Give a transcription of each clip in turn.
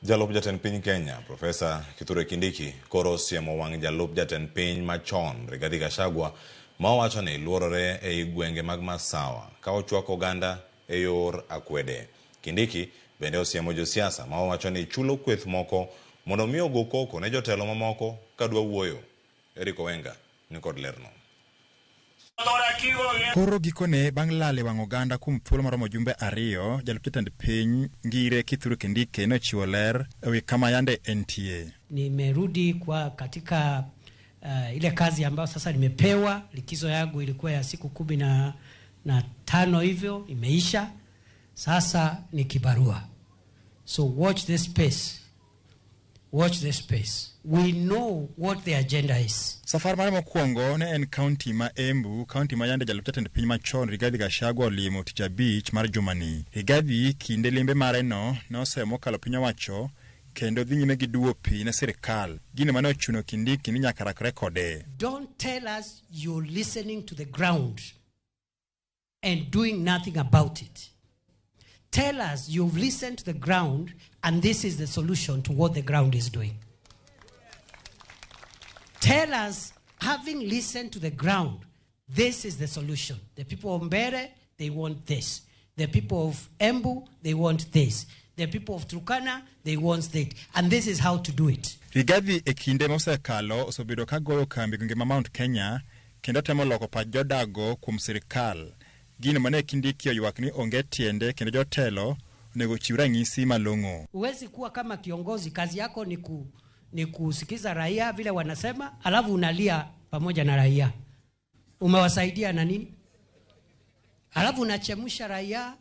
Jalup jatend piny Kenya, Profesa Kithure Kindiki, koro osiemo wang' jalup jatend piny machon Rigathi Gachagua ma owacho ni luorore ei gwenge mag Masawa ka ochwako oganda e yor akwede. Kindiki bende osiemo josiasa ma owacho ni chulo kweth moko mondo mi ogo koko ne jotelo mamoko ka dwa wuoyo. Eric Owenga ni kod lerno. Koro gikone bang' lal e wang' oganda kuom thuolo maromo jumbe ariyo, jalup jatend piny Ngire Kithure Kindiki nochiwo ler ewi kama yande entie. Nimerudi kwa katika ile kazi ambayo sasa nimepewa. Likizo yangu ilikuwa ya siku 15 hivyo imeisha, sasa ni kibarua. So watch this space. Watch this space. We know what the agenda is. Safar mare mokwongo ne en kaunti ma Embu, kaunti ma yande jalup jatend piny machon Rigathi Gachagua olimo tich abich mar jumani. Rigathi kinde limbe mare no ne oseyo mokalo piny owacho kendo dhi nyime gi duwo pi ne sirikal. Gino mane ochuno Kindiki ni nyaka rakre kode. Don't tell us you're listening to the ground and doing nothing about it. Tell us you've listened to the ground and this is the solution to what the ground is doing. Tell us, having listened to the ground, this is the solution. The people of Mbeere, they want this. The people of Embu, they want this. The people of Turkana, they want that. And this is how to do it. Rigathi e kinde mosekalo osebedo ka goyo kambi gwenge ma Mount Kenya kendo temo loko pach jodago kuom sirikal. Gino mane Kindiki oywak ni onge tiende kendo jotelo onego ochiw ranyisi malong'o. Huwezi kuwa kama kiongozi, kazi yako ni kusikiza raia vile wanasema, alafu unalia pamoja na raia. Umewasaidia na nini? Alafu unachemsha raia,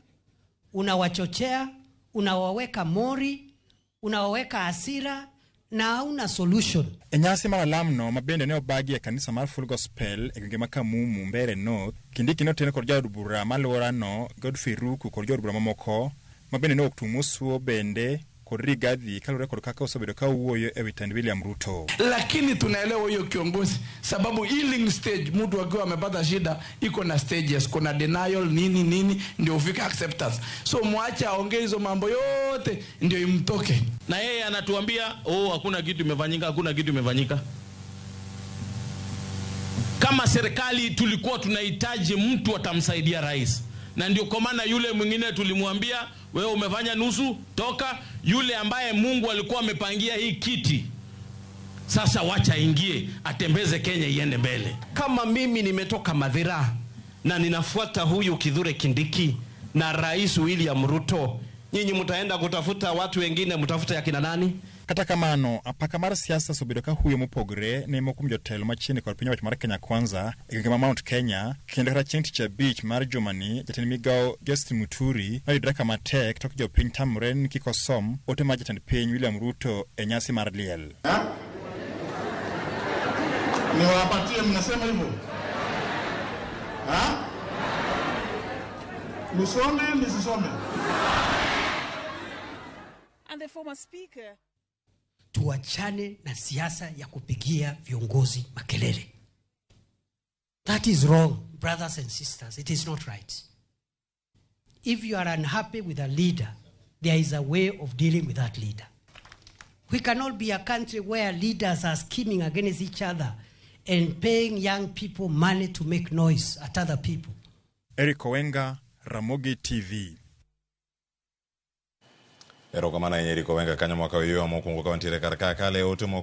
unawachochea, unawaweka mori, unawaweka hasira na hauna solution. E nyasi mar alamno ma bende ne obagi e kanisa mar Full Gospel e gwenge ma Kamumu, Mbeere North, Kindiki noten kod jaod bura ma alworano Godfrey Ruku kod jood bura mamoko ma bende ne owuok tung' bende kod Rigathi kaluwore kod kaka osebedo ka owuoyo ewi tend William Ruto. Lakini tunaelewa huyo kiongozi sababu healing stage, mtu akiwa amepata shida iko na stages, kuna denial nini nini, ndio ufike acceptance. So mwache aongee hizo mambo yote ndio imtoke. Na yeye anatuambia oh, hakuna kitu imefanyika, hakuna kitu imefanyika. Kama serikali tulikuwa tunahitaji mtu atamsaidia rais, na ndio kwa maana yule mwingine tulimwambia wewe umefanya nusu, toka. Yule ambaye Mungu alikuwa amepangia hii kiti, sasa wacha ingie, atembeze Kenya iende mbele. Kama mimi nimetoka Mathira na ninafuata huyu Kithure Kindiki na Rais William Ruto, nyinyi mtaenda kutafuta watu wengine, mtafuta akina nani? Kata kamano, apaka mar siasa osebedo ka huyo mopogore ne moko kuom jotelo machiegni kod piny owacho mar Kenya Kwanza e gwenge ma Mount Kenya, kendo kata chieng' tich abich mar jumani, jatend migawo Justin Muturi noyudore kama tek tok jopiny tamore ni kik osom ote mar jatend piny William Ruto e nyasi mar liel. Niwapatie, mnasema hivyo? Ha? Nisome nisisome? And the former speaker Tuachane na siasa ya kupigia viongozi makelele. That is wrong, brothers and sisters. It is not right. If you are unhappy with a leader, there is a way of dealing with that leader. We cannot be a country where leaders are scheming against each other and paying young people money to make noise at other people. Eric Owenga, Ramogi TV. Erokamano ahinya Eric Owenga kanyo mwaka oyoyo mokwongo ka wantiere kar ka kale ote moko.